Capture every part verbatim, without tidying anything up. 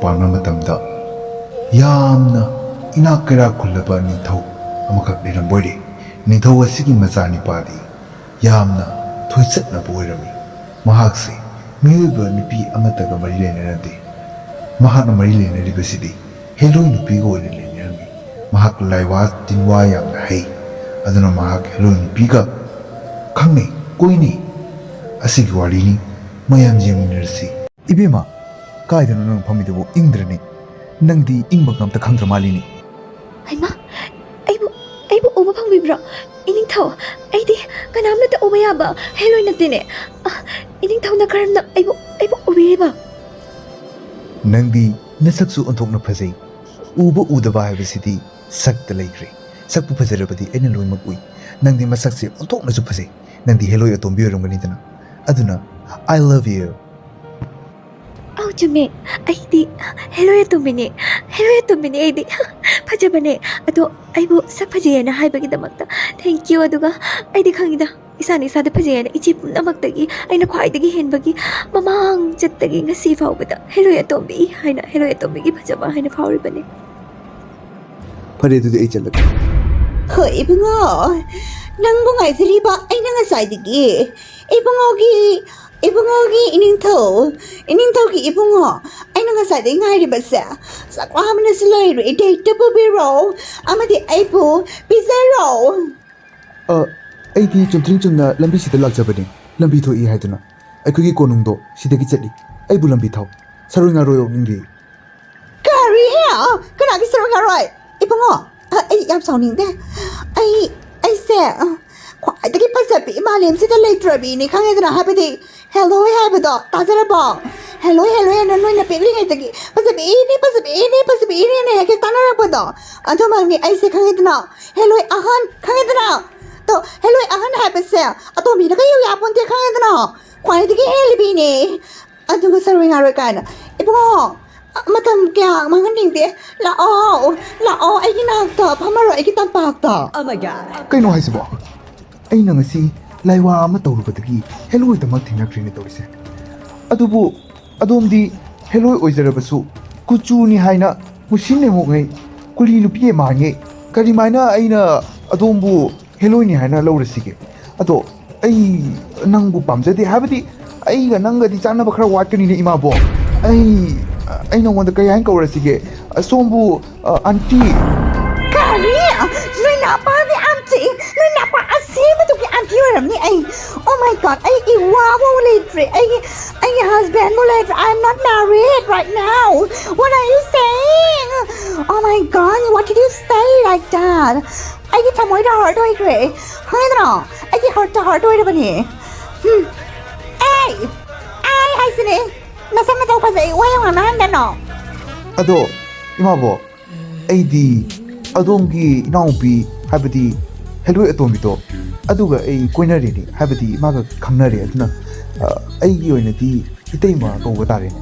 ꯄꯥꯟꯕ ꯃꯇꯝꯗ ꯌꯥꯝꯅ ꯏꯅꯥꯛ ꯀꯩꯔꯥꯛ ꯈꯨꯜꯂꯕ ꯅꯤꯡꯊꯧ ꯑꯃꯈꯛ ꯂꯩꯔꯝꯕ ꯑꯣꯏꯔꯦ꯫ ꯅꯤꯡꯊꯧ ꯑꯁꯤꯒꯤ ꯃꯆꯥꯅꯤꯄꯥꯗꯤ ꯌꯥꯝꯅ ꯊꯣꯏꯆꯠꯅꯕ ꯑꯣꯏꯔꯝꯃꯤ꯫ ꯃꯍꯥꯛꯁꯤ ꯃꯤꯑꯣꯏꯕ ꯅꯨꯄꯤ ꯑꯃꯠꯇꯒ ꯃꯔꯤ ꯂꯩꯅꯔꯝꯗꯦ꯫ ꯃꯍꯥꯛꯅ ꯃꯔꯤ ꯂꯩꯅꯔꯤꯕꯁꯤꯗꯤ ꯍꯦꯂꯣꯏ ꯅꯨꯄꯤꯒ ꯑꯣꯏꯅ ꯂꯩꯅꯔꯝꯃꯤ꯫ ꯃꯍꯥꯛ ꯂꯥꯏꯋꯥ ꯇꯤꯟꯋꯥ ꯌꯥꯝꯅ ꯍꯩ꯫ ꯑꯗꯨꯅ ꯃꯍꯥꯛ ꯍꯦꯂꯣꯏ ꯅꯨꯄꯤꯒ ꯈꯪꯅꯩ, ꯀꯣꯏꯅꯩ꯫ ꯑꯁꯤꯒꯤ ꯋꯥꯔꯤꯅꯤ꯫ ꯃꯌꯥꯝ ꯌꯦꯡꯃꯤꯟꯅꯔꯁꯤ꯫ ꯏꯕꯦꯝꯃ, ꯀꯥꯏꯗꯅꯣ ꯅꯪ ꯐꯝꯃꯤꯗꯨꯕꯨ? ꯏꯪꯗ꯭ꯔꯅꯤ? ꯅꯪꯗꯤ ꯏꯪꯕꯒ ꯑꯝꯇ ꯈꯪꯗ꯭ꯔ ꯃꯥꯜꯂꯤꯅꯦ꯫ ꯍꯩꯃꯥ, ꯑꯩꯕꯨ, ꯑꯩꯕꯨ ꯎꯕ ꯐꯪꯕꯤꯕ꯭ꯔꯣ? ꯏꯅꯤꯡꯊꯧ, ꯑꯩꯗꯤ ꯀꯅꯥꯝꯅꯇ ꯎꯕ ꯌꯥꯕ ꯍꯦꯂꯣꯏ ꯅꯠꯇꯦꯅꯦ꯫ ꯑ, ꯏꯅꯤꯡꯊꯧꯅ ꯀꯔꯝꯅ ꯑꯩꯕꯨ, ꯑꯩꯕꯨ ꯎꯕꯤꯔꯤꯕ? ꯅꯪꯗꯤ ꯅꯁꯛꯁꯨ ꯑꯣꯟꯊꯣꯛꯅ ꯐꯖꯩ꯫ ꯎꯕ ꯎꯗꯕ ꯍꯥꯏꯕꯁꯤꯗꯤ ꯁꯛꯇ ꯂꯩꯈ꯭ꯔꯦ꯫ ꯁꯛꯄꯨ ꯐꯖꯔꯕꯗꯤ ꯑꯩꯅ ꯂꯣꯏꯅꯃꯛ ꯎꯏ꯫ ꯅꯪꯗꯤ ꯃꯁꯛꯁꯦ ꯑꯣꯟꯊꯣꯛꯅꯁꯨ ꯐꯖꯩ꯫ ꯅꯪꯗꯤ ꯍꯦꯂꯣꯏ ꯑꯇꯣꯝꯕꯤ ꯑꯣꯏꯔꯝꯒꯅꯤꯗꯅ꯫ ꯑꯗꯨꯅ, I love you꯫ ꯑꯧ, ꯆꯨꯝꯃꯦ꯫ ꯑꯩꯗꯤ ꯍꯦꯂꯣꯏ ꯑꯇꯣꯝꯕꯤꯅꯦ꯫ ꯍꯦꯂꯣꯏ ꯑꯇꯣꯝꯕꯤꯅꯦ ꯑꯩꯗꯤ꯫ ꯐꯖꯕꯅꯦ꯫ ꯑꯗꯣ ꯑꯩꯕꯨ ꯁꯛ ꯐꯖꯩ ꯍꯥꯏꯅ ꯍꯥꯏꯕꯒꯤꯗꯃꯛꯇ thank you꯫ ꯑꯗꯨꯒ ꯑꯩꯗꯤ ꯈꯪꯉꯤꯗ, ꯏꯁꯥꯅ ꯏꯁꯥꯗ ꯐꯖꯩ ꯍꯥꯏꯅ ꯏꯆꯦ ꯄꯨꯝꯅꯃꯛꯇꯒꯤ ꯑꯩꯅ ꯈ꯭ꯋꯥꯏꯗꯒꯤ ꯍꯦꯟꯕꯒꯤ ꯃꯃꯥꯡ ꯆꯠꯇꯒꯤ ꯉꯁꯤ ꯐꯥꯎꯕꯗ ꯍꯦꯂꯣꯏ ꯑꯇꯣꯝꯕꯤ ꯍꯥꯏꯅ, ꯍꯦꯂꯣꯏ ꯑꯇꯣꯝꯕꯤꯒꯤ ꯐꯖꯕ ꯍꯥꯏꯅ ꯐꯥꯎꯔꯤꯕꯅꯦ꯫ ꯐꯔꯦ, ꯑꯗꯨꯗꯤ ꯑꯩ ꯆꯠꯂꯒꯦ꯫ ꯍꯣꯏ, ꯏꯕꯨꯡꯉꯣ, ꯅꯪꯕꯨ ꯉꯥꯏꯖꯔꯤꯕ ꯑꯩꯅ ꯉꯁꯥꯏꯗꯒꯤ꯫ ꯏꯕꯨꯡꯉꯣꯒꯤ, ꯏꯕꯨꯡꯉꯣꯒꯤ ꯏꯅꯤꯡꯊꯧ, ꯏꯅꯤꯡꯊꯧꯒꯤ ꯏꯕꯨꯡꯉꯣ, ꯑꯩꯅ ꯉꯁꯥꯏꯗꯒꯤ ꯉꯥꯏꯔꯤꯕꯁꯦ꯫ ꯆꯥꯛ ꯂꯥꯝꯕꯅꯁꯨ ꯂꯣꯏꯔꯦ꯫ Date ꯄꯨꯕꯤꯔꯣ, ꯑꯃꯗꯤ ꯑꯩꯕꯨ ꯄꯤꯖꯔꯣ꯫ ꯑ, ꯑꯩꯗꯤ ꯆꯨꯝꯗ꯭ꯔꯤꯡ ꯆꯨꯝꯅ ꯂꯝꯕꯤꯁꯤꯗ ꯂꯥꯛꯆꯕꯅꯤ꯫ ꯂꯝꯕꯤ ꯊꯣꯛꯏ ꯍꯥꯏꯗꯨꯅ ꯑꯩꯈꯣꯏꯒꯤ ꯀꯣꯅꯨꯡꯗꯣ ꯁꯤꯗꯒꯤ ꯆꯠꯂꯤ꯫ ꯑꯩꯕꯨ ꯂꯝꯕꯤ ꯊꯥꯎ꯫ ꯁꯔꯣꯏ ꯉꯥꯔꯣꯏ ꯑꯣꯛꯅꯤꯡꯗꯦ꯫ ꯀꯔꯤ? ꯀꯅꯥꯒꯤ ꯁꯔꯣꯏ ꯉꯥꯔꯣꯏ? ꯏꯕꯨꯡꯉꯣ, ꯑ, ꯑꯩ ꯌꯥꯝ ꯁꯥꯎꯅꯤꯡꯗꯦ꯫ ꯑꯩ, ꯑꯩꯁꯦ, ꯑ, ꯈ꯭ꯋꯥꯏꯗꯒꯤ ꯐꯖꯕꯤ ꯃꯥꯂꯦꯝꯁꯤꯗ ꯂꯩꯇ꯭ꯔꯕꯤꯅꯤ, ꯈꯪꯉꯦꯗꯅ? ꯍꯥꯏꯕꯗꯤ ꯍꯦꯂꯣꯏ ꯍꯥꯏꯕꯗꯣ ꯇꯥꯖꯔꯕꯣ? ꯍꯦꯂꯣꯏ, ꯍꯦꯂꯣꯏ ꯍꯥꯏꯅ ꯅꯣꯏꯅ ꯄꯤꯛꯂꯤꯉꯩꯗꯒꯤ ꯐꯖꯕꯤꯅꯤ, ꯐꯖꯕꯤꯅꯤ, ꯐꯖꯕꯤꯅꯤꯅ ꯍꯦꯛ ꯍꯦꯛ ꯇꯥꯟꯅꯔꯛꯄꯗꯣ꯫ ꯑꯗꯨꯃꯛꯅꯤ ꯑꯩꯁꯦ, ꯈꯪꯉꯦꯗꯅ? ꯍꯦꯂꯣꯏ ꯑꯍꯟ, ꯈꯪꯉꯦꯗꯅ? ꯑꯗꯣ ꯍꯦꯂꯣꯏ ꯑꯍꯟ ꯍꯥꯏꯕꯁꯦ ꯑꯇꯣꯝꯕꯤꯅꯒ ꯌꯧ ꯌꯥꯄꯣꯟꯇꯦ, ꯈꯪꯉꯦꯗꯅ? ꯈ꯭ꯋꯥꯏꯗꯒꯤ ꯍꯦꯜꯂꯤꯕꯤꯅꯦ꯫ ꯑꯗꯨꯒ ꯁꯔꯣꯏ ꯉꯥꯔꯣꯏ ꯀꯥꯏꯅ꯫ ꯏꯕꯨꯡꯉꯣ, ꯃꯇꯝ ꯀꯌꯥ ꯃꯥꯡꯍꯟꯅꯤꯡꯗꯦ꯫ ꯂꯥꯛꯑꯣ, ꯂꯥꯛꯑꯣ, ꯑꯩꯒꯤ ꯅꯥꯛꯇ ꯐꯝꯃꯔꯣ, ꯑꯩꯒꯤ ꯇꯝꯄꯥꯛꯇ꯫ Oh my God. ꯀꯩꯅꯣ ꯍꯥꯏꯁꯤꯕꯣ? ꯑꯩꯅ ꯉꯁꯤ ꯂꯥꯏꯋꯥ ꯑꯃ ꯇꯧꯔꯨꯕꯗꯒꯤ ꯍꯦꯂꯣꯏꯗꯃꯛ ꯊꯦꯡꯅꯈ꯭ꯔꯦꯅꯦ ꯇꯧꯔꯤꯁꯦ꯫ ꯑꯗꯨꯕꯨ ꯑꯗꯣꯝꯗꯤ ꯍꯦꯂꯣꯏ ꯑꯣꯏꯖꯔꯕꯁꯨ ꯀꯨꯆꯨꯅꯤ ꯍꯥꯏꯅ ꯃꯨꯁꯤꯟ ꯂꯩꯉꯣꯛꯉꯩ ꯀꯨꯂꯤ ꯅꯨꯄꯤ ꯃꯥꯟꯉꯩ ꯀꯔꯤꯃꯥꯏꯅ ꯑꯩꯅ ꯑꯗꯣꯝꯕꯨ ꯍꯦꯂꯣꯏꯅꯤ ꯍꯥꯏꯅ ꯂꯧꯔꯁꯤꯒꯦ? ꯑꯗꯣ ꯑꯩ ꯅꯪꯕꯨ ꯄꯥꯝꯖꯗꯦ, ꯍꯥꯏꯕꯗꯤ ꯑꯩꯒ ꯅꯪꯒꯗꯤ ꯆꯥꯟꯅꯕ ꯈꯔ ꯋꯥꯠꯀꯅꯤꯅꯦ ꯏꯃꯥꯕꯣ꯫ ꯑꯩ ꯑꯩ ꯅꯉꯣꯟꯗ ꯀꯩ ꯍꯥꯏꯅ ꯀꯧꯔꯁꯤꯒꯦ? ꯑꯁꯣꯝꯕꯨ ꯑ, ꯑꯟꯇꯤ꯫ ꯀꯔꯤ? ꯅꯣꯏ ꯅꯥꯄꯥꯒꯤ ꯑꯟꯇꯤ? ꯅꯣꯏ ꯅꯥꯄꯥ ꯑꯁꯦꯡꯕꯗꯨꯒꯤ ꯑꯟꯇꯤ ꯑꯣꯏꯔꯝꯅꯤ ꯑꯩ꯫ Oh my God, ꯑꯩ ꯏꯋꯥꯕꯨ ꯂꯩꯇ꯭ꯔꯦ꯫ ꯑꯩꯒꯤ ꯑꯩꯒꯤ ꯍꯁꯕꯦꯟꯕꯨ ꯂꯩꯇ꯭ꯔꯦ꯫ I am not married right now. What are you saying? Oh my God, what did you say like that? ꯑꯩꯒꯤ ꯊꯃꯣꯏꯗ ꯍꯔꯠ ꯑꯣꯏꯈ꯭ꯔꯦ꯫ ꯈꯪꯉꯦꯗꯅ? ꯑꯩꯒꯤ ꯍꯔꯠꯇ ꯍꯔꯠ ꯑꯣꯏꯔꯕꯅꯦ꯫ ꯍꯝ꯫ ꯑꯩ ꯑꯩ ꯍꯥꯏꯁꯤꯅꯦ꯫ ꯅꯁꯛ ꯅꯇꯧ ꯐꯖꯩ, ꯋꯥ ꯌꯥꯝ ꯉꯥꯡꯅꯍꯟꯒꯅꯣ꯫ ꯑꯗꯣ ꯏꯃꯥꯕꯣ, ꯑꯩꯗꯤ ꯑꯗꯣꯝꯒꯤ ꯏꯅꯥꯎꯅꯨꯄꯤ, ꯍꯥꯏꯕꯗꯤ ꯍꯦꯂꯣꯏ ꯑꯇꯣꯝꯕꯤꯗꯣ, ꯑꯗꯨꯒ ꯑꯩ ꯀꯣꯏꯅꯔꯦꯅꯦ, ꯍꯥꯏꯕꯗꯤ ꯃꯥꯒ ꯈꯪꯅꯔꯦ꯫ ꯑꯗꯨꯅ ꯑ, ꯑꯩꯒꯤ ꯑꯣꯏꯅꯗꯤ ꯏꯇꯩꯃ ꯀꯧꯕ ꯇꯥꯔꯦꯅꯦ꯫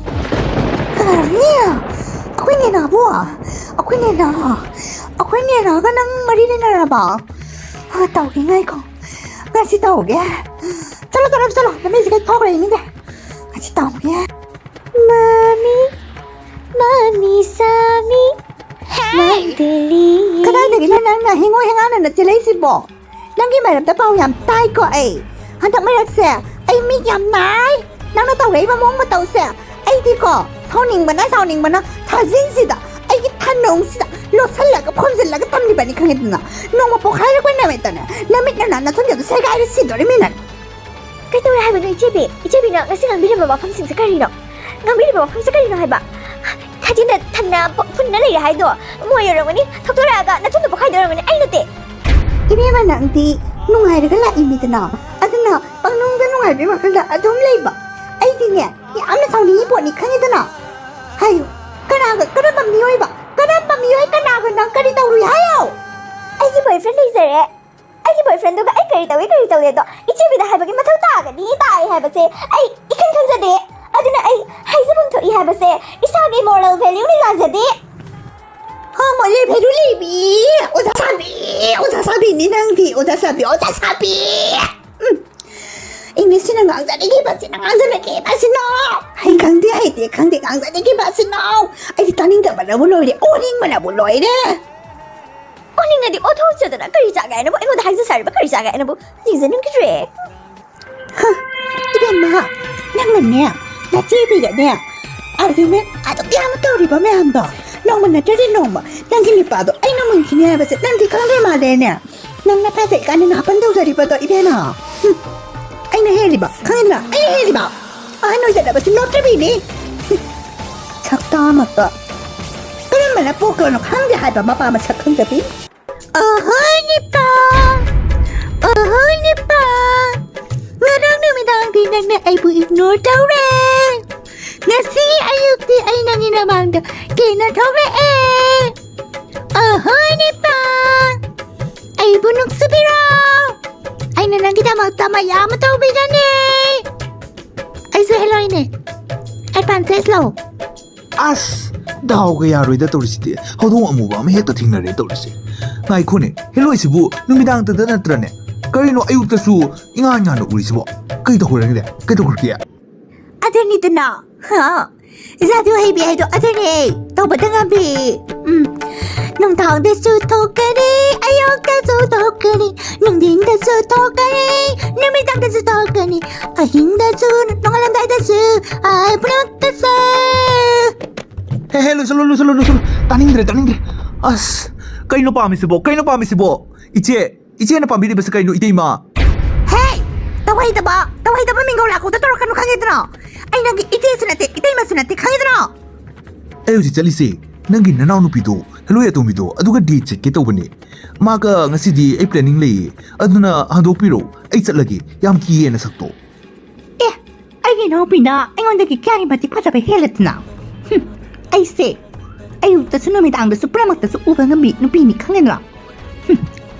ꯀꯔꯤ? ꯑꯩꯈꯣꯏ ꯅꯦꯅꯥꯕꯨ? ꯑꯩꯈꯣꯏ ꯅꯦꯅꯥ? ꯑꯩꯈꯣꯏ ꯅꯦꯅꯥꯒ ꯅꯪ ꯃꯔꯤ ꯂꯩꯅꯔꯕ? ꯑ, ꯇꯧꯒꯦ, ꯉꯥꯏꯈꯣ꯫ ꯉꯁꯤ ꯇꯧꯒꯦ꯫ ꯆꯠꯂꯣ, ꯆꯠꯂꯣ, ꯆꯠꯂꯣ, ꯅꯃꯤꯠꯁꯦ ꯀꯩ ꯊꯣꯛꯈ꯭ꯔꯦ ꯌꯦꯡꯅꯤꯡꯗꯦ꯫ ꯉꯁꯤ ꯇꯧꯒꯦ꯫ ꯃꯃꯤ, ꯃꯃꯤ ꯁꯥꯃꯤ, ꯍꯦ! ꯃꯟꯗꯂꯤ꯫ ꯀꯗꯥꯏꯗꯒꯤꯅꯣ ꯅꯪꯅ ꯍꯤꯡꯉꯣ ꯍꯤꯡꯉꯥꯟꯅꯅ ꯆꯦꯜꯂꯛꯏꯁꯤꯕꯣ? ꯅꯪꯒꯤ ꯃꯔꯝꯗ ꯄꯥꯎ ꯌꯥꯝ ꯇꯥꯏꯀꯣ ꯑꯩ꯫ ꯍꯟꯗꯛ ꯃꯔꯛꯁꯦ ꯑꯩ ꯃꯤ ꯌꯥꯝ ꯅꯥꯏ꯫ ꯅꯪꯅ ꯇꯧꯔꯛꯏꯕ ꯃꯑꯣꯡ ꯃꯇꯧꯁꯦ ꯑꯩꯗꯤꯀꯣ ꯁꯥꯎꯅꯤꯡꯕꯅ, ꯁꯥꯎꯅꯤꯡꯕꯅ ꯊꯥꯖꯤꯟꯁꯤꯗ ꯑꯩꯒꯤ ꯊꯅꯧꯁꯤꯗ ꯂꯣꯠꯁꯤꯜꯂꯒ ꯐꯣꯝꯖꯤꯜꯂꯒ ꯊꯝꯂꯤꯕꯅꯤ ꯈꯪꯉꯦꯗꯅ꯫ ꯅꯣꯡꯃ ꯄꯣꯛꯈꯥꯏꯔꯛꯄ ꯅꯨꯃꯤꯠꯇꯅꯦ ꯅꯃꯤꯠ ꯅꯅꯥ ꯅꯊꯨꯟꯒꯗꯣ ꯁꯦꯒꯥꯏꯔ ꯁꯤꯗꯣꯔꯤꯃꯤ ꯅꯪ꯫ ꯀꯩꯗꯧꯔꯦ ꯍꯥꯏꯕꯅꯣ ꯏꯆꯦꯕꯤ? ꯏꯆꯦꯕꯤꯅ ꯉꯁꯤ ꯉꯥꯡꯕꯤꯔꯤꯕ ꯋꯥꯐꯝꯁꯤꯡꯁꯦ ꯀꯔꯤꯅꯣ? ꯉꯥꯡꯕꯤꯔꯤꯕ ꯋꯥꯐꯝꯁꯦ ꯀꯔꯤꯅꯣ ꯍꯥꯏꯕ? ꯊꯥꯖꯤꯟꯅ ꯊꯝꯅ ꯐꯨꯟꯅ ꯂꯩꯔꯦ ꯍꯥꯏꯗꯣ ꯃꯣꯏ ꯑꯣꯏꯔꯝꯒꯅꯤ꯫ ꯊꯣꯛꯇꯣꯔꯛꯑꯒ ꯅꯊꯨꯟꯗꯣ ꯄꯣꯛꯈꯥꯏꯗꯣꯔꯝꯒꯅꯤ, ꯑꯩ ꯅꯠꯇꯦ꯫ ꯏꯕꯦꯝꯃ, ꯅꯪꯗꯤ ꯅꯨꯡꯉꯥꯏꯔꯒ ꯂꯥꯛꯏꯃꯤꯗꯅ, ꯑꯗꯨꯅ ꯄꯪꯅꯨꯡꯗ ꯅꯨꯡꯉꯥꯏꯕꯒꯤ ꯋꯥꯈꯜꯗ ꯑꯗꯨꯝ ꯂꯩꯕ꯫ ꯑꯩꯗꯤꯅꯦ ꯌꯥꯝꯅ ꯁꯥꯎꯅꯤꯡꯉꯤ ꯄꯣꯠꯅꯤ ꯈꯪꯉꯤꯗꯅ꯫ ꯍꯥꯏꯌꯨ, ꯀꯅꯥꯒ, ꯀꯔꯝꯕ ꯃꯤꯑꯣꯏꯕ, ꯀꯔꯝꯕ ꯃꯤꯑꯣꯏ ꯀꯅꯥꯒ ꯅꯪ ꯀꯔꯤ ꯇꯧꯔꯨꯏ ꯍꯥꯏꯌꯣ? ꯑꯩꯒꯤ boyfriend ꯂꯩꯖꯔꯦ꯫ ꯑꯩꯒꯤ boyfriendꯗꯨꯒ ꯑꯩ ꯀꯔꯤ ꯇꯧꯏ ꯀꯔꯤ ꯇꯧꯗꯦꯗꯣ ꯏꯆꯦꯕꯤꯗ ꯍꯥꯏꯕꯒꯤ ꯃꯊꯧ ꯇꯥꯒꯅꯤ ꯇꯥꯏ ꯍꯥꯏꯕꯁꯦ ꯑꯩ ꯏꯈꯟ ꯈꯟꯖꯗꯦ꯫ ꯑꯗꯨꯅ ꯑꯩ ꯍꯥꯏꯖꯐꯝ ꯊꯣꯛꯏ ꯍꯥꯏꯕꯁꯦ ꯏꯁꯥꯒꯤ moral valueꯅ ꯌꯥꯖꯗꯦ꯫ ꯍꯣ, moral value ꯂꯩꯕꯤ, ꯑꯣꯖꯥ ꯁꯥꯕꯤ, ꯑꯣꯖꯥ ꯁꯥꯕꯤꯅꯤ ꯅꯪꯗꯤ, ꯑꯣꯖꯥ ꯁꯥꯕꯤ, ꯑꯣꯖꯥ ꯁꯥꯕꯤ꯫ ꯎꯝ꯫ ꯏꯪꯂꯤꯁꯁꯤꯅ ꯉꯥꯡꯖꯅꯤꯡꯈꯤꯕꯁꯤꯅ ꯉꯥꯡꯖꯅꯤꯡꯈꯤꯕꯁꯤꯅ꯫ ꯍꯩ ꯈꯪꯗꯦ, ꯍꯩꯇꯦ ꯈꯪꯗꯦ, ꯉꯥꯡꯖꯅꯤꯡꯈꯤꯕꯁꯤꯅ꯫ ꯑꯩꯗꯤ ꯇꯥꯅꯤꯡꯗꯕꯅꯕꯨ ꯂꯣꯏꯔꯦ, ꯑꯣꯅꯤꯡꯕꯅꯕꯨ ꯂꯣꯏꯔꯦ꯫ ꯑꯣꯅꯤꯡꯉꯗꯤ ꯑꯣꯊꯣꯛꯆꯗꯅ ꯀꯔꯤ ꯆꯥꯒꯦ ꯍꯥꯏꯅꯕꯨ ꯑꯩꯉꯣꯟꯗ ꯍꯥꯏꯖ ꯁꯥꯔꯤꯕ ꯀꯔꯤ ꯆꯥꯒꯦ ꯍꯥꯏꯅꯕꯨ ꯌꯦꯡꯖꯅꯤꯡꯈꯤꯗ꯭ꯔꯦ꯫ ꯍ, ꯏꯕꯦꯝꯃ, ꯅꯪꯅꯅꯦ, ꯅꯆꯦꯕꯤꯒꯅꯦ argument ꯑꯗꯨꯛ ꯌꯥꯝ ꯇꯧꯔꯤꯕ ꯃꯌꯥꯝꯗꯣ, ꯅꯣꯡꯃ ꯅꯠꯇ꯭ꯔꯗꯤ ꯅꯣꯡꯃ ꯅꯪꯒꯤ ꯅꯨꯄꯥꯗꯣ ꯑꯩꯅ ꯃꯨꯟꯈꯤꯅꯤ ꯍꯥꯏꯕꯁꯦ ꯅꯪꯗꯤ ꯈꯪꯗ꯭ꯔ ꯃꯥꯜꯂꯦꯅꯦ꯫ ꯅꯪ ꯅꯄꯥ ꯆꯩꯀꯥꯟꯗ ꯅꯥꯄꯟ ꯇꯧꯖꯔꯤꯕꯗꯣ ꯏꯕꯦꯝꯃ꯫ ꯍꯨꯝ, ꯑꯩꯅ ꯍꯦꯜꯂꯤꯕ, ꯈꯪꯉꯤꯗꯅ? ꯑꯩꯅ ꯍꯦꯜꯂꯤꯕ꯫ ꯑꯍꯟ ꯑꯣꯏꯖꯗꯕꯁꯤ ꯅꯣꯠꯇꯕꯤꯅꯤ꯫ ꯍꯨꯝ, ꯁꯛꯇꯥꯃꯛꯇ꯫ ꯀꯔꯝꯕꯅ ꯄꯣꯛꯈ꯭ꯔꯅꯣ ꯈꯪꯗꯦ ꯍꯥꯏꯕ ꯃꯄꯥ ꯃꯁꯛ ꯈꯪꯗꯕꯤ꯫ ꯑꯍꯣꯏ ꯅꯤꯄꯥ, ꯑꯍꯣꯏ ꯅꯤꯄꯥ, ꯉꯔꯥꯡ ꯅꯨꯃꯤꯗꯥꯡꯗꯤ ꯅꯪꯅ ꯑꯩꯕꯨ ignore ꯇꯧꯔꯦ꯫ ꯉꯁꯤ ꯑꯌꯨꯛꯇꯤ ꯑꯩ ꯅꯪꯒꯤ ꯅꯃꯥꯡꯗ ꯀꯦꯅ ꯊꯣꯛꯂꯛꯑꯦ꯫ ꯑꯍꯣꯏ ꯅꯤꯄꯥ, ꯑꯩꯕꯨ ꯅꯨꯡꯁꯤꯕꯤꯔꯣ꯫ ꯑꯩꯅ ꯅꯪꯒꯤꯗꯃꯛꯇ ꯃꯌꯥꯝ ꯑꯃ ꯇꯧꯕꯤꯒꯅꯤ꯫ ꯑꯩꯁꯨ ꯍꯦꯜꯂꯣꯏꯅꯦ꯫ Advantage ꯂꯧ꯫ ꯑꯁ! ꯗꯥꯎꯒ ꯌꯥꯔꯣꯏꯗ ꯇꯧꯔꯤꯁꯤꯗꯤ꯫ ꯍꯧꯗꯣꯡ ꯑꯃꯨꯕ ꯑꯃ ꯍꯦꯛꯇ ꯊꯦꯡꯅꯔꯦ ꯇꯧꯔꯤꯁꯦ꯫ ꯉꯥꯏꯈꯣꯅꯦ, ꯍꯦꯜꯂꯣꯏꯁꯤꯕꯨ ꯅꯨꯃꯤꯗꯥꯡꯗꯗ ꯅꯠꯇ꯭ꯔꯅꯦ? ꯀꯔꯤꯅꯣ ꯑꯌꯨꯛꯇꯁꯨ ꯏꯉꯥꯟ ꯉꯥꯟꯅ ꯎꯔꯤꯁꯤꯕꯣ? ꯀꯩ ꯇꯧꯈ꯭ꯔꯒꯦ? ꯀꯩ ꯇꯧꯈ꯭ꯔꯒꯦ? ꯑꯗꯨꯅꯤꯗꯅ꯫ ꯍꯥ? ꯖꯥꯗꯨ ꯍꯩꯕꯤ ꯍꯥꯏꯗꯣ ꯑꯗꯨꯅꯦ꯫ ꯇꯧꯕꯗ ꯉꯝꯕꯤ꯫ ꯎꯝ꯫ ꯅꯨꯡꯗꯥꯡꯗꯁꯨ ꯊꯣꯛꯀꯅꯤ, ꯑꯌꯨꯛꯇꯁꯨ ꯊꯣꯛꯀꯅꯤ, ꯅꯨꯡꯊꯤꯟꯗꯁꯨ ꯊꯣꯛꯀꯅꯤ, ꯅꯨꯃꯤꯗꯥꯡꯗꯁꯨ ꯊꯣꯛꯀꯅꯤ, ꯑꯍꯤꯡꯗꯁꯨ, ꯅꯣꯡꯉꯥꯜꯂꯝꯗꯥꯏꯗꯁꯨ, ꯑꯥ, ꯄꯨꯝꯅꯃꯛꯇꯁꯨ꯫ ꯍꯦ, ꯍꯦ, ꯂꯣꯏꯁꯜꯂꯣ, ꯂꯣꯏꯁꯜꯂꯣ, ꯂꯣꯏꯁꯜꯂꯣ꯫ ꯇꯥꯅꯤꯡꯗ꯭ꯔꯦ, ꯇꯥꯅꯤꯡꯗ꯭ꯔꯦ꯫ ꯑꯁ, ꯀꯩꯅꯣ ꯄꯥꯝꯃꯤꯁꯤꯕꯣ? ꯀꯩꯅꯣ ꯄꯥꯝꯃꯤꯁꯤꯕꯣ? ꯏꯆꯦ, ꯏꯆꯦꯅ ꯄꯥꯝꯕꯤꯔꯤꯕꯁꯤ ꯀꯩꯅꯣ, ꯏꯇꯩꯃ? ꯍꯦ! ꯇꯧꯍꯩꯗꯕ, ꯇꯧꯍꯩꯗꯕ ꯃꯤꯡꯒꯧ ꯂꯥꯛꯀꯧꯗ ꯇꯧꯔꯛꯀꯅꯨ, ꯈꯪꯉꯤꯗꯅ? ꯑꯩ ꯅꯪꯒꯤ ꯏꯆꯦꯁꯨ ꯅꯠꯇꯦ, ꯏꯇꯩꯃꯁꯨ ꯅꯠꯇꯦ, ꯈꯪꯉꯤꯗꯅ? ꯑꯩ ꯍꯧꯖꯤꯛ ꯆꯠꯂꯤꯁꯦ, ꯅꯪꯒꯤ ꯅꯅꯥꯎꯅꯨꯄꯤꯗꯣ, ꯍꯦꯂꯣꯏ ꯑꯇꯣꯝꯕꯤꯗꯣ, ꯑꯗꯨꯒ date ꯆꯠꯀꯦ ꯇꯧꯕꯅꯦ꯫ ꯃꯥꯒ ꯉꯁꯤꯗꯤ ꯑꯩ planning ꯂꯩꯌꯦ, ꯑꯗꯨꯅ ꯍꯟꯗꯣꯛꯄꯤꯔꯣ, ꯑꯩ ꯆꯠꯂꯒꯦ꯫ ꯌꯥꯝ ꯀꯤꯌꯦ ꯅꯁꯛꯇꯣ꯫ ꯑꯦ, ꯑꯩꯒꯤ ꯏꯅꯥꯎꯄꯤꯅ ꯑꯩꯉꯣꯟꯗꯒꯤ ꯀꯌꯥꯒꯤ ꯃꯇꯤꯛ ꯐꯖꯕ ꯍꯦꯜꯂꯗꯅ? ꯍꯨꯝ, ꯑꯩꯁꯦ ꯑꯌꯨꯛꯇꯁꯨ ꯅꯨꯃꯤꯗꯥꯡꯗꯁꯨ ꯄꯨꯝꯅꯃꯛꯇꯁꯨ ꯎꯕ ꯉꯝꯕꯤ ꯅꯨꯄꯤꯅꯤ, ꯈꯪꯉꯦꯗꯅ? ꯍꯨꯝ,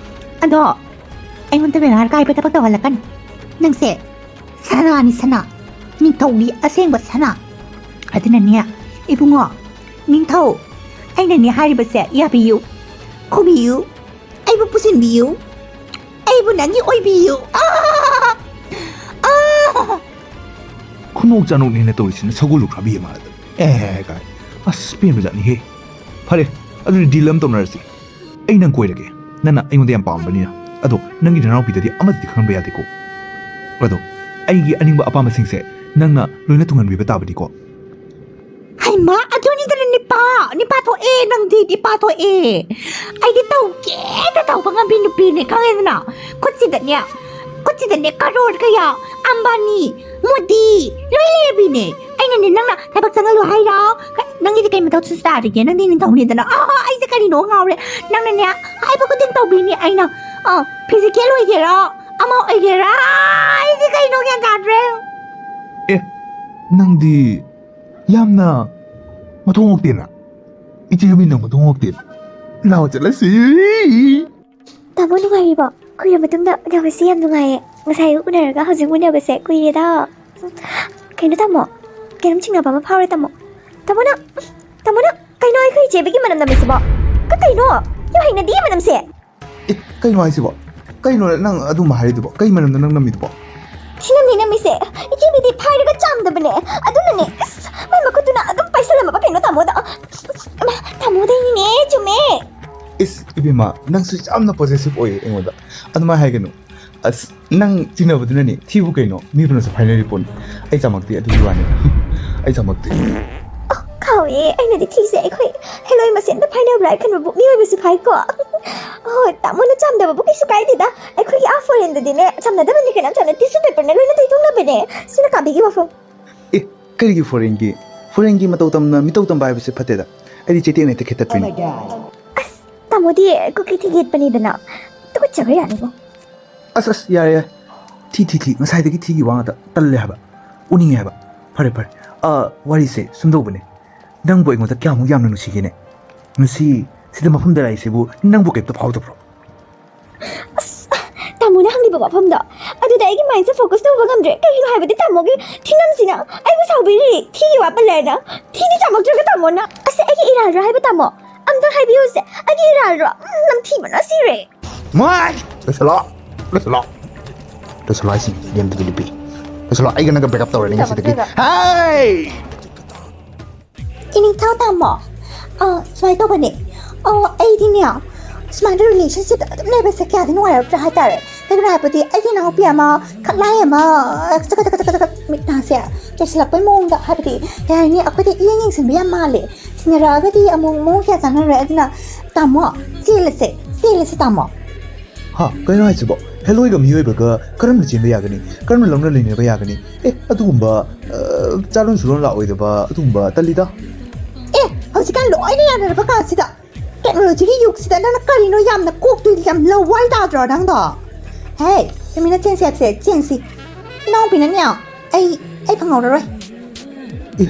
ꯑꯗꯣ ꯑꯩꯉꯣꯟꯗ ꯕꯦꯅꯥꯔ ꯀꯥꯏꯕ ꯊꯕꯛ ꯇꯧꯍꯜꯂꯛꯀꯅꯨ꯫ ꯅꯪꯁꯦ ꯁꯅꯥꯅꯤ, ꯁꯅꯥ, ꯅꯤꯡꯊꯧꯒꯤ ꯑꯁꯦꯡꯕ ꯁꯅꯥ꯫ ꯑꯗꯨꯅꯅꯦ, ꯏꯕꯨꯡꯉꯣ, ꯅꯤꯡꯊꯧ, ꯑꯩꯅꯅꯦ ꯍꯥꯏꯔꯤꯕꯁꯦ ꯌꯥꯕꯤꯌꯨ, ꯈꯨꯕꯤꯌꯨ, ꯑꯩꯕꯨ ꯄꯨꯁꯤꯟꯕꯤꯌꯨ, ꯑꯩꯕꯨ ꯅꯪꯒꯤ ꯑꯣꯏꯕꯤꯌꯨ꯫ ꯑꯥ! ꯅꯣꯛ ꯆꯥ ꯅꯣꯛꯅꯦꯅ ꯇꯧꯔꯤꯁꯤꯅ ꯁꯒꯣꯜ ꯂꯨꯈ꯭ꯔꯥꯕꯤ ꯑꯃ ꯍꯥꯏꯗꯅ꯫ ꯑꯦ ꯀꯥꯏ꯫ ꯑꯁ, ꯄꯦꯟꯕꯖꯥꯠꯅꯤꯍꯦ꯫ ꯐꯔꯦ, ꯑꯗꯨꯗꯤ ꯗꯤꯜ ꯑꯃ ꯇꯧꯅꯔꯁꯤ꯫ ꯑꯩ ꯅꯪ ꯀꯣꯏꯔꯒꯦ, ꯅꯪꯅ ꯑꯩꯉꯣꯟꯗ ꯌꯥꯝ ꯄꯥꯝꯕꯅꯤꯅ꯫ ꯑꯗꯣ ꯅꯪꯒꯤ ꯅꯅꯥꯎꯄꯤꯗꯗꯤ ꯑꯃꯠꯇꯗꯤ ꯈꯪꯍꯟꯕ ꯌꯥꯗꯦꯀꯣ꯫ ꯑꯗꯣ ꯑꯩꯒꯤ ꯑꯅꯤꯡꯕ ꯑꯄꯥꯝꯕꯁꯤꯡꯁꯦ ꯅꯪꯅ ꯂꯣꯏꯅ ꯊꯨꯡꯍꯟꯕꯤꯕ ꯇꯥꯕꯅꯤꯀꯣ꯫ ꯍꯩꯃꯥ, ꯑꯗꯨꯅꯤꯗꯅ ꯅꯤꯄꯥ, ꯅꯤꯄꯥ ꯊꯣꯛꯑꯦ ꯅꯪꯗꯤ, ꯅꯤꯄꯥ ꯊꯣꯛꯑꯦ꯫ ꯑꯩꯗꯤ ꯇꯧꯒꯦꯗ ꯇꯧꯕ ꯉꯝꯕꯤ ꯅꯨꯄꯤꯅꯦ, ꯈꯪꯉꯦꯗꯅ꯫ ꯈꯨꯠꯁꯤꯗꯅꯦ, ꯈꯨꯠꯁꯤꯗꯅꯦ ꯀꯔꯣꯔ ꯀꯌꯥ, ꯑꯝꯕꯥꯅꯤ, ꯃꯣꯗꯤ, ꯂꯣꯏ ꯂꯩꯔꯕꯤꯅꯦ꯫ ꯑꯩꯅꯅꯦ, ꯅꯪꯅ ꯊꯕꯛ ꯆꯪꯍꯜꯂꯨ ꯍꯥꯏꯔꯣ? ꯀ-, ꯅꯪꯒꯤꯗꯤ ꯀꯩ ꯃꯊꯧꯁꯨ ꯇꯥꯔꯤꯒꯦ? ꯅꯪꯗꯤ ꯅꯤꯡꯊꯧꯅꯤꯗꯅ꯫ ꯑꯥ, ꯑꯩꯁꯦ ꯀꯔꯤꯅꯣ ꯉꯥꯎꯔꯦ꯫ ꯅꯪꯅꯅꯦ, ꯍꯥꯏꯕ ꯈꯨꯗꯤꯡ ꯇꯧꯕꯤꯅꯤ ꯑꯩꯅ꯫ ꯑꯥ, ꯐꯤꯖꯤꯀꯦꯜ ꯑꯣꯏꯒꯦꯔꯥ, ꯑꯃ ꯑꯣꯏꯒꯦꯔꯥ, ꯑꯩꯗꯤ ꯀꯩꯅꯣ ꯒ꯭ꯌꯥꯟ ꯇꯥꯗ꯭ꯔꯦ꯫ ꯑꯦ, ꯅꯪꯗꯤ ꯌꯥꯝꯅ ꯃꯊꯣꯡ ꯍꯣꯛꯇꯦꯅ꯫ ꯏꯆꯦ ꯌꯨꯝꯃꯤ ꯅꯪ ꯃꯊꯣꯡ ꯍꯣꯛꯇꯦ꯫ ꯂꯥꯛꯑꯣ ꯆꯠꯂꯁꯤ꯫ ꯇꯥꯃꯣ ꯅꯨꯡꯉꯥꯏꯔꯤꯕꯣ? ꯀꯨꯏꯔ ꯃꯇꯨꯡꯗ ꯎꯅꯕꯁꯦ ꯌꯥꯝ ꯅꯨꯡꯉꯥꯏꯌꯦ꯫ ꯉꯁꯥꯏ ꯎꯅꯔꯒ ꯍꯧꯖꯤꯛ ꯎꯅꯕꯁꯦ ꯀꯨꯏꯔꯦꯗ꯫ ꯀꯩꯅꯣ ꯇꯥꯃꯣ? ꯀꯩꯅꯣꯝ ꯆꯤꯡꯅꯕ ꯑꯃ ꯐꯥꯎꯔꯦ ꯇꯥꯃꯣ꯫ ꯇꯥꯃꯣꯅ, ꯇꯥꯃꯣꯅ ꯀꯩꯅꯣ ꯑꯩꯈꯣꯏ ꯏꯆꯦꯕꯤꯒꯤ ꯃꯅꯝ ꯅꯝꯃꯤꯁꯤꯕꯣ? ꯀ-, ꯀꯩꯅꯣ? ꯌꯥꯝ ꯍꯩꯅꯗꯤꯌꯦ ꯃꯅꯝꯁꯦ꯫ ꯑꯦ, ꯀꯩꯅꯣ ꯍꯥꯏꯁꯤꯕꯣ? ꯀꯩꯅꯣ ꯅꯪ ꯑꯗꯨꯝꯕ ꯍꯥꯏꯔꯤꯗꯨꯕꯣ? ꯀꯩ ꯃꯅꯝꯅꯣ ꯅꯪ ꯅꯝꯃꯤꯗꯨꯕꯣ? ꯁꯤ ꯅꯝꯅꯤ ꯅꯝꯃꯤꯁꯦ꯫ ꯏꯆꯦꯕꯤꯗꯤ ꯐꯥꯏꯔꯒ ꯆꯥꯝꯗꯕꯅꯦ꯫ ꯑꯗꯨꯅꯅꯦ꯫ ꯑꯁ, ꯃꯥꯏ ꯃꯈꯨꯠꯇꯨꯅ ꯑꯗꯨꯝ ꯄꯥꯏꯁꯜꯂꯝꯃꯕ ꯀꯩꯅꯣ ꯇꯥꯃꯣꯗ꯫ ꯏꯃꯥ, ꯇꯥꯃꯣꯗꯩꯅꯤꯅꯦ, ꯆꯨꯝꯃꯦ꯫ ꯏꯁ, ꯏꯕꯦꯝꯃ, ꯅꯪꯁꯨ ꯌꯥꯝꯅ ꯄꯣꯖꯦꯁꯤꯚ ꯑꯣꯏꯌꯦ ꯑꯩꯉꯣꯟꯗ꯫ ꯑꯗꯨꯃꯥꯏꯅ ꯍꯥꯏꯒꯅꯨ꯫ ꯑꯁ, ꯅꯪ ꯆꯤꯟꯅꯕꯗꯨꯅꯅꯦ ꯊꯤꯕꯨ ꯀꯩꯅꯣ, ꯃꯤꯕꯨꯅꯁꯨ ꯐꯥꯏꯅꯔꯤ ꯄꯣꯠꯅꯤ꯫ ꯑꯩ ꯆꯥꯃꯛꯇꯦ ꯑꯗꯨꯒꯤ ꯋꯥꯅꯤ꯫ ꯑꯩ ꯆꯥꯃꯛꯇꯦ꯫ ꯑꯣ, ꯀꯥꯎꯋꯦ, ꯑꯩꯅꯗꯤ ꯊꯤꯁꯦ ꯑꯩꯈꯣꯏ ꯍꯦꯂꯣꯏ ꯃꯁꯦꯟꯗ ꯐꯥꯏꯅꯕ꯭ꯔꯥ ꯈꯟꯕꯕꯨ ꯃꯤꯑꯣꯏꯕꯁꯨ ꯐꯥꯏꯀꯣ꯫ ꯍꯣꯏ, ꯇꯥꯃꯣꯅ ꯆꯥꯝꯗꯕꯕꯨ ꯀꯩꯁꯨ ꯀꯥꯏꯗꯦꯗ꯫ ꯑꯩꯈꯣꯏꯒꯤ ꯑꯥ ꯐꯣꯔꯦꯟꯗꯗꯤꯅꯦ ꯆꯥꯝꯅꯗꯕꯅꯤ ꯀꯅꯥꯝ ꯆꯥꯝꯅ, ꯇꯤꯁꯨ ꯄꯦꯄꯔꯅ ꯂꯣꯏꯅ ꯇꯩꯊꯣꯛꯅꯕꯅꯦ꯫ ꯁꯤꯅ ꯀꯥꯕꯤꯒꯤ ꯋꯥꯐꯝ꯫ ꯑꯦ, ꯀꯔꯤꯒꯤ ꯐꯣꯔꯦꯟꯒꯤ? ꯐꯣꯔꯦꯟꯒꯤ ꯃꯇꯧ ꯇꯝꯅ ꯃꯤꯇꯧ ꯇꯝꯕ ꯍꯥꯏꯕꯁꯦ ꯐꯠꯇꯦꯗ꯫ ꯑꯩꯗꯤ ꯆꯩꯇꯦꯛꯅ ꯍꯦꯛꯇ ꯈꯦꯠꯇꯠꯄꯤꯅꯤ꯫ ꯑꯁ, ꯇꯥꯃꯣꯗꯤ ꯀꯨꯀꯤ ꯊꯤꯒꯦꯠꯄꯅꯤꯗꯅ꯫ ꯇꯨꯀꯠꯆꯕ ꯌꯥꯅꯤꯀꯣ꯫ ꯑꯁ, ꯑꯁ, ꯌꯥꯔꯦ, ꯌꯥꯔꯦ꯫ ꯊꯤ, ꯊꯤ, ꯊꯤ꯫ ꯉꯁꯥꯏꯗꯒꯤ ꯊꯤꯒꯤ ꯋꯥ ꯉꯥꯛꯇ꯫ ꯇꯜꯂꯦ ꯍꯥꯏꯕ꯫ ꯎꯅꯤꯡꯉꯦ ꯍꯥꯏꯕ꯫ ꯐꯔꯦ, ꯐꯔꯦ꯫ ꯑ, ꯋꯥꯔꯤꯁꯦ ꯁꯨꯝꯗꯧꯕꯅꯦ꯫ ꯅꯪꯕꯨ ꯑꯩꯉꯣꯟꯗ ꯀꯌꯥꯃꯨꯛ ꯌꯥꯝꯅ ꯅꯨꯡꯁꯤꯒꯦꯅꯦ? ꯉꯁꯤ ꯁꯤꯗ ꯃꯐꯝꯗ ꯂꯥꯛꯏꯁꯤꯕꯨ ꯅꯪꯕꯨ ꯀꯩꯝꯇ ꯐꯥꯎꯗꯕ꯭ꯔꯣ? ꯑꯁ, ꯇꯥꯃꯣꯅ ꯍꯪꯂꯤꯕ ꯋꯥꯐꯝꯗꯣ, ꯑꯗꯨꯗ ꯑꯩꯒꯤ ꯃꯥꯏꯟꯁꯦ ꯐꯣꯀꯁ ꯇꯧꯕ ꯉꯝꯗ꯭ꯔꯦ꯫ ꯀꯩꯒꯤꯅꯣ ꯍꯥꯏꯕꯗꯤ ꯇꯥꯃꯣꯒꯤ ꯊꯤꯅꯝꯁꯤꯅ ꯑꯩꯕꯨ ꯁꯥꯎꯕꯤꯔꯤ꯫ ꯊꯤꯒꯤ ꯋꯥ ꯄꯜꯂꯦꯅ꯫ ꯊꯤꯗꯤ ꯆꯥꯃꯛꯇ꯭ꯔꯒ ꯇꯥꯃꯣꯅ꯫ ꯑꯁ, ꯑꯩꯒꯤ ꯏꯔꯥꯜꯔꯣ ꯍꯥꯏꯕ ꯇꯥꯃꯣ? ꯑꯝꯇ ꯍꯥꯏꯕꯤꯌꯨꯁꯦ꯫ ꯑꯩꯒꯤ ꯏꯔꯥꯜꯔꯣ? ꯎꯝ, ꯅꯝꯊꯤꯕꯅ ꯁꯤꯔꯦ꯫ ꯃꯥꯏ! ꯂꯣꯏꯁꯤꯜꯂꯣ! ꯂꯣꯏꯁꯤꯜꯂꯣ! ꯂꯣꯏꯁꯤꯜꯂꯣ ꯍꯥꯏꯁꯤꯅꯤ, ꯂꯦꯝꯗꯕꯤ ꯅꯨꯄꯤ꯫ ꯂꯣꯏꯁꯤꯜꯂꯣ, ꯑꯩꯒ ꯅꯪꯒ break up ꯇꯧꯔꯅꯤ ꯉꯁꯤꯗꯒꯤ꯫ ꯍꯥꯏ! ꯏꯅꯤꯡꯊꯧ ꯇꯥꯃꯣ, ꯑ, ꯁꯨꯃꯥꯏꯅ ꯇꯧꯕꯅꯦ꯫ ꯑ, ꯑꯩꯗꯤꯅꯦ, ꯁꯨꯃꯥꯏꯅ relationship ꯑꯗꯨꯝ ꯂꯩꯕꯁꯦ ꯀꯌꯥꯗꯤ ꯅꯨꯡꯉꯥꯏꯔꯛꯇ꯭ꯔꯦ ꯍꯥꯏꯇꯥꯔꯦ꯫ ꯀꯩꯒꯤꯅꯣ ꯍꯥꯏꯕꯗꯤ ꯑꯩꯒꯤ ꯏꯅꯥꯎꯄꯤ ꯑꯃ ꯈꯠꯂꯥꯏ ꯑꯃ ꯆꯀꯠ ꯆꯀꯠ ꯆꯀꯠ ꯆꯀꯠ ꯃꯤꯠ ꯅꯥꯁꯦ ꯆꯣꯏꯁꯤꯜꯂꯛꯄꯩ ꯃꯑꯣꯡꯗ, ꯍꯥꯏꯕꯗꯤ ꯀꯩ ꯍꯥꯏꯅꯤ, ꯑꯩꯈꯣꯏꯗ ꯏꯌꯦꯡ ꯌꯦꯡꯁꯤꯟꯕ ꯌꯥꯝ ꯃꯥꯜꯂꯦ꯫ ꯁꯤꯟꯅꯔꯛꯑꯒꯗꯤ ꯑꯃꯨꯛ ꯃꯑꯣꯡ ꯀꯌꯥ ꯆꯥꯟꯅꯔꯣꯏ꯫ ꯑꯗꯨꯅ ꯇꯥꯃꯣ, ꯆꯦꯜꯂꯁꯦ, ꯆꯦꯜꯂꯁꯦ ꯇꯥꯃꯣ꯫ ꯍꯥ, ꯀꯩꯅꯣ ꯍꯥꯏꯁꯤꯕꯣ? ꯍꯦꯂꯣꯏꯒ ꯃꯤꯑꯣꯏꯕꯒ ꯀꯔꯝꯅ ꯆꯦꯟꯕ ꯌꯥꯒꯅꯤ? ꯀꯔꯝꯅ ꯂꯧꯅ ꯂꯩꯅꯕ ꯌꯥꯒꯅꯤ? ꯑꯦ, ꯑꯗꯨꯒꯨꯝꯕ, ꯑ, ꯆꯥꯔꯣꯟ ꯁꯨꯔꯣꯟ ꯂꯥꯛꯑꯣꯏꯗꯕ ꯑꯗꯨꯒꯨꯝꯕ ꯇꯜꯂꯤꯗ꯫ ꯑꯦ, ꯍꯧꯖꯤꯛꯀꯥꯟ ꯂꯣꯏꯅ ꯌꯥꯅꯔꯕ ꯀꯥꯟꯁꯤꯗ, technologyꯒꯤ ꯌꯨꯒꯁꯤꯗ ꯅꯪꯅ ꯀꯔꯤꯅꯣ ꯌꯥꯝꯅ ꯀꯣꯛꯇꯨ ꯌꯥꯝ ꯂꯧꯋꯥꯏ ꯇꯥꯗ꯭ꯔꯣ ꯅꯪꯗꯣ? ꯍꯦ, ꯇꯨꯃꯤꯟꯅ ꯆꯦꯟꯁꯤ ꯍꯥꯏꯕꯁꯦ, ꯆꯦꯟꯁꯤ꯫ ꯏꯅꯥꯎꯄꯤꯅꯅꯦ, ꯑꯩ, ꯑꯩ ꯐꯪꯍꯧꯔꯔꯣꯏ꯫ ꯑꯦ,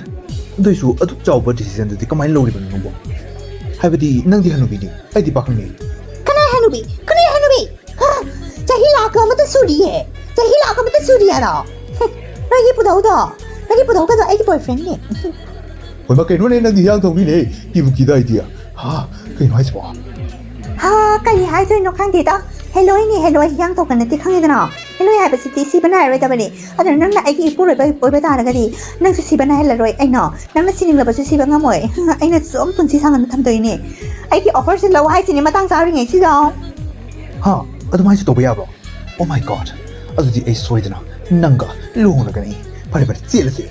ꯑꯗꯨꯏꯁꯨ ꯑꯗꯨꯛ ꯆꯥꯎꯕ decisionꯗꯨꯗꯤ ꯀꯃꯥꯏꯅ ꯂꯧꯔꯤꯕꯅꯣ ꯅꯪꯕꯣ? ꯍꯥꯏꯕꯗꯤ ꯅꯪꯗꯤ ꯍꯅꯨꯕꯤꯅꯤ, ꯑꯩꯗꯤ ꯄꯥꯈꯪꯅꯤ꯫ ꯀꯅꯥꯏ ꯍꯅꯨꯕꯤ? ꯀꯅꯥꯏ ꯍꯅꯨꯕꯤ? ꯍꯥ? ꯆꯍꯤ ꯂꯥꯛ ꯑꯃꯇ ꯁꯨꯔꯤꯌꯦ꯫ ꯆꯍꯤ ꯂꯥꯛ ꯑꯃꯇ ꯁꯨꯔꯤ ꯍꯥꯏꯔꯣ? ꯍꯨꯝ, ꯅꯣꯏꯒꯤ ꯄꯨꯗꯧꯗꯣ, ꯅꯣꯏꯒꯤ ꯄꯨꯗꯧꯒꯗꯣ ꯑꯩꯒꯤ boyfriendꯅꯦ꯫ ꯍꯣꯏꯃ, ꯀꯩꯅꯣꯅꯦ, ꯅꯪꯗꯤ ꯍꯤꯌꯥꯡ ꯊꯧꯕꯤꯅꯦ꯫ ꯀꯤꯕꯨ ꯀꯤꯗ ꯑꯩꯗꯤ꯫ ꯍꯥ? ꯀꯩꯅꯣ ꯍꯥꯏꯁꯤꯕꯣ? ꯍꯥ, ꯀꯔꯤ ꯍꯥꯏꯗꯣꯏꯅꯣ ꯈꯪꯗꯦꯗ꯫ ꯍꯦꯂꯣꯏꯅꯦ, ꯍꯦꯂꯣꯏ, ꯍꯤꯌꯥꯡ ꯊꯧꯕ ꯅꯠꯇꯦ, ꯈꯪꯉꯦꯗꯅ? ꯍꯦꯂꯣꯏ ꯍꯥꯏꯕꯁꯤꯗꯤ ꯁꯤꯕ ꯅꯥꯏꯔꯣꯏꯗꯕꯅꯤ꯫ ꯑꯗꯨꯅ ꯅꯪꯅ ꯑꯩꯒꯤ ꯏꯄꯨꯔꯣꯏꯕ ꯑꯣꯏꯕ ꯇꯥꯔꯒꯗꯤ ꯅꯪꯁꯨ ꯁꯤꯕ ꯅꯥꯏꯍꯜꯂꯔꯣꯏ꯫ ꯑꯩꯅꯣ, ꯅꯪꯅ ꯁꯤꯅꯤꯡꯂꯕꯁꯨ ꯁꯤꯕ ꯉꯝꯃꯣꯏ꯫ ꯑꯩꯅ ꯁꯨꯝ ꯄꯨꯟꯁꯤ ꯁꯥꯡꯍꯟꯅ ꯊꯝꯗꯣꯏꯅꯦ꯫ ꯑꯩꯒꯤ offerꯁꯦ ꯂꯧ ꯍꯥꯏꯁꯤꯅꯦ ꯃꯇꯥꯡ ꯆꯥꯔꯤꯉꯩꯁꯤꯗ꯫ ꯍꯥ? ꯑꯗꯨꯃꯥꯏꯅꯁꯨ ꯇꯧꯕ ꯌꯥꯕ꯭ꯔꯣ? Oh my God! ꯑꯗꯨꯗꯤ ꯑꯩ ꯁꯣꯏꯗꯅ ꯅꯪꯒ ꯂꯨꯍꯣꯡꯂꯒꯅꯤ꯫ ꯐꯔꯦ, ꯐꯔꯦ, ꯆꯦꯜꯂꯁꯤ꯫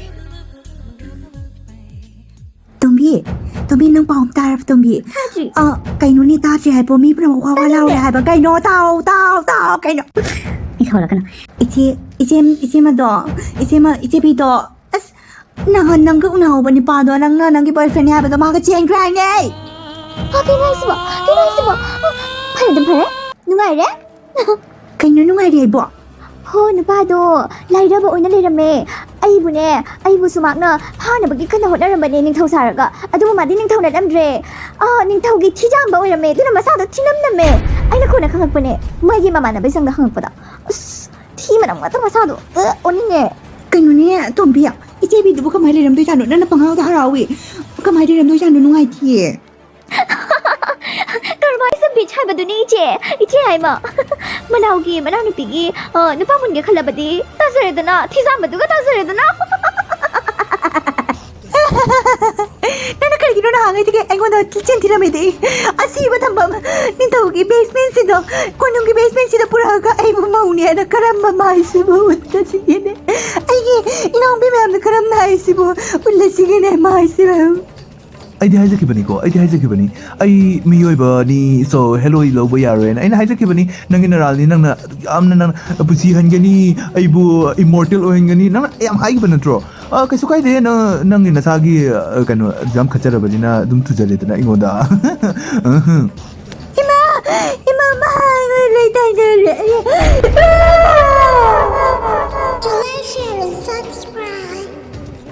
ꯇꯣꯝꯕꯤ, ꯇꯣꯝꯕꯤ, ꯅꯪ ꯄꯥꯎ ꯑꯃ ꯇꯥꯔꯕ, ꯇꯣꯝꯕꯤ? ꯇꯥꯗ꯭ꯔꯤ꯫ ꯑ, ꯀꯩꯅꯣꯅꯦ, ꯇꯥꯗ꯭ꯔꯤ ꯍꯥꯏꯕꯣ? ꯃꯤ ꯄꯨꯝꯅꯃꯛ ꯋꯥ ꯋꯥ ꯇꯥꯅꯤꯡꯗꯦ꯫ ꯂꯥꯎꯔꯦ ꯍꯥꯏꯕ꯫ ꯀꯩꯅꯣ? ꯇꯥꯎ, ꯇꯥꯎ, ꯇꯥꯎ, ꯀꯩꯅꯣ? ꯑꯩ ꯁꯥꯎꯔꯛꯀꯅꯨ꯫ ꯏꯆꯦ, ꯏꯆꯦ, ꯏꯆꯦ ꯃꯗꯣ, ꯏꯆꯦ ꯃ-, ꯏꯆꯦ ꯕꯤꯗꯣ, ꯑꯁ, ꯅꯍꯥꯟ ꯅꯪꯒ ꯎꯅꯍꯧꯕ ꯅꯨꯄꯥꯗꯣ, ꯅꯪꯅ ꯅꯪꯒꯤ boyfriendꯅꯦ ꯍꯥꯏꯕꯗꯣ, ꯃꯥꯒ ꯆꯦꯟꯈ꯭ꯔꯦ ꯍꯥꯏꯅꯦ꯫ ꯍꯥ, ꯀꯩꯅꯣ ꯍꯥꯏꯁꯤꯕꯣ? ꯀꯩꯅꯣ ꯍꯥꯏꯁꯤꯕꯣ? ꯑ, ꯐꯔꯦ ꯑꯗꯨꯝ ꯐꯔꯦ꯫ ꯅꯨꯡꯉꯥꯏꯔꯦ? ꯀꯩꯅꯣ ꯅꯨꯡꯉꯥꯏꯔꯦ ꯍꯥꯏꯕꯣ? ꯍꯣ, ꯅꯨꯄꯥꯗꯣ ꯂꯥꯏꯔꯕ ꯑꯣꯏꯅ ꯂꯩꯔꯝꯃꯦ꯫ ꯑꯩꯕꯨꯅꯦ, ꯑꯩꯕꯨꯁꯨ ꯃꯍꯥꯛꯅ ꯐꯥꯅꯕꯒꯤ ꯀꯟꯅ ꯍꯣꯠꯅꯔꯝꯕꯅꯦ, ꯅꯤꯡꯊꯧ ꯁꯥꯔꯒ꯫ ꯑꯗꯨꯕꯨ ꯃꯥꯗꯤ ꯅꯤꯡꯊꯧ ꯅꯠꯂꯝꯗ꯭ꯔꯦ꯫ ꯑ, ꯅꯤꯡꯊꯧꯒꯤ ꯊꯤꯖꯥꯝꯕ ꯑꯣꯏꯔꯝꯃꯦ꯫ ꯑꯗꯨꯅ ꯃꯁꯥꯗꯣ ꯊꯤꯅꯝꯅꯝꯃꯦ꯫ ꯑꯩꯅ ꯀꯣꯟꯅ ꯈꯪꯉꯛꯄꯅꯦ, ꯃꯣꯏꯒꯤ ꯃꯃꯥꯟꯅꯕꯁꯤꯡꯗ ꯍꯪꯉꯛꯄꯗ꯫ ꯑꯁ, ꯊꯤ ꯃꯅꯝ ꯉꯥꯛꯇ ꯃꯁꯥꯗꯣ꯫ ꯑ, ꯑꯣꯅꯤꯡꯉꯦ꯫ ꯀꯩꯅꯣꯅꯦ, ꯇꯣꯝꯕꯤ? ꯏꯆꯦ ꯕꯤꯗꯨꯕꯨ ꯀꯃꯥꯏꯅ ꯂꯩꯔꯝꯗꯣꯏꯖꯥꯠꯅꯣ? ꯅꯪꯅ ꯄꯪꯍꯥꯎꯗ ꯍꯔꯥꯎꯏ꯫ ꯀꯃꯥꯏꯅ ꯂꯩꯔꯝꯗꯣꯏꯖꯥꯠꯅꯣ? ꯅꯨꯡꯉꯥꯏꯇꯤꯌꯦ꯫ ꯀꯔꯝꯍꯥꯏꯅ ꯕꯤꯠ ꯍꯥꯏꯕꯗꯨꯅꯤ, ꯏꯆꯦ? ꯏꯆꯦ ꯍꯥꯏꯃ꯫ ꯃꯅꯥꯎꯒꯤ ꯃꯅꯥꯎꯅꯨꯄꯤꯒꯤ, ꯑ, ꯅꯨꯄꯥ ꯃꯨꯟꯒꯦ ꯈꯜꯂꯕꯗꯤ ꯇꯥꯖꯔꯦꯗꯅ, ꯊꯤꯖꯥꯝꯕꯗꯨꯒ ꯇꯥꯖꯔꯦꯗꯅ꯫ ꯅꯪꯅ ꯀꯔꯤꯒꯤꯅꯣ ꯅꯍꯥꯟꯉꯩꯗꯒꯤ ꯑꯩꯉꯣꯟꯗ ꯆꯤꯟ ꯊꯤꯔꯝꯃꯤꯗꯤ? ꯑꯁꯤꯕ ꯊꯝꯐꯝ ꯅꯤꯡꯊꯧꯒꯤ basement ꯁꯤꯗꯣ, ꯀꯣꯅꯨꯡꯒꯤ basement ꯁꯤꯗ ꯄꯨꯔꯛꯑꯒ ꯑꯩꯕꯨ ꯃꯧꯅꯦ ꯍꯥꯏꯅ ꯀꯔꯝꯕ ꯃꯥꯏꯁꯤꯕꯨ ꯎꯠꯂꯁꯤꯒꯦꯅꯦ? ꯑꯩꯒꯤ ꯏꯅꯥꯎꯄꯤ ꯃꯌꯥꯝꯗ ꯀꯔꯝꯅ ꯍꯥꯏꯁꯤꯕꯨ ꯎꯠꯂꯁꯤꯒꯦꯅꯦ ꯃꯥꯏꯁꯤꯕꯨ? ꯑꯩꯗꯤ ꯍꯥꯏꯖꯈꯤꯕꯅꯤꯀꯣ, ꯑꯩꯗꯤ ꯍꯥꯏꯖꯈꯤꯕꯅꯤ, ꯑꯩ ꯃꯤꯑꯣꯏꯕꯅꯤ, so ꯍꯦꯂꯣꯏ ꯂꯧꯕ ꯌꯥꯔꯣꯏꯅ ꯑꯩꯅ ꯍꯥꯏꯖꯈꯤꯕꯅꯤ꯫ ꯅꯪꯒꯤ ꯅꯔꯥꯜꯅꯤ, ꯅꯪꯅ ꯌꯥꯝꯅ ꯅꯪ ꯄꯨꯟꯁꯤ ꯍꯟꯒꯅꯤ, ꯑꯩꯕꯨ immortal ꯑꯣꯏꯍꯟꯒꯅꯤ, ꯅꯪꯅ ꯌꯥꯝ ꯍꯥꯏꯈꯤꯕ ꯅꯠꯇ꯭ꯔꯣ? ꯑ, ꯀꯩꯁꯨ ꯀꯥꯏꯗꯦ, ꯅꯪ, ꯅꯪꯒꯤ ꯅꯁꯥꯒꯤ, ꯑ, ꯀꯩꯅꯣ, ꯑꯗꯨ ꯌꯥꯝ ꯈꯠꯆꯔꯕꯅꯤꯅ ꯑꯗꯨꯝ ꯊꯨꯖꯜꯂꯦꯗꯅ ꯑꯩꯉꯣꯟꯗ꯫ ꯏꯃꯥ! ꯏꯃꯥ, ꯃꯥ ꯑꯩꯉꯣꯟꯗ ꯂꯣꯏ ꯇꯥꯏꯅꯔꯦ꯫ ꯑꯩ,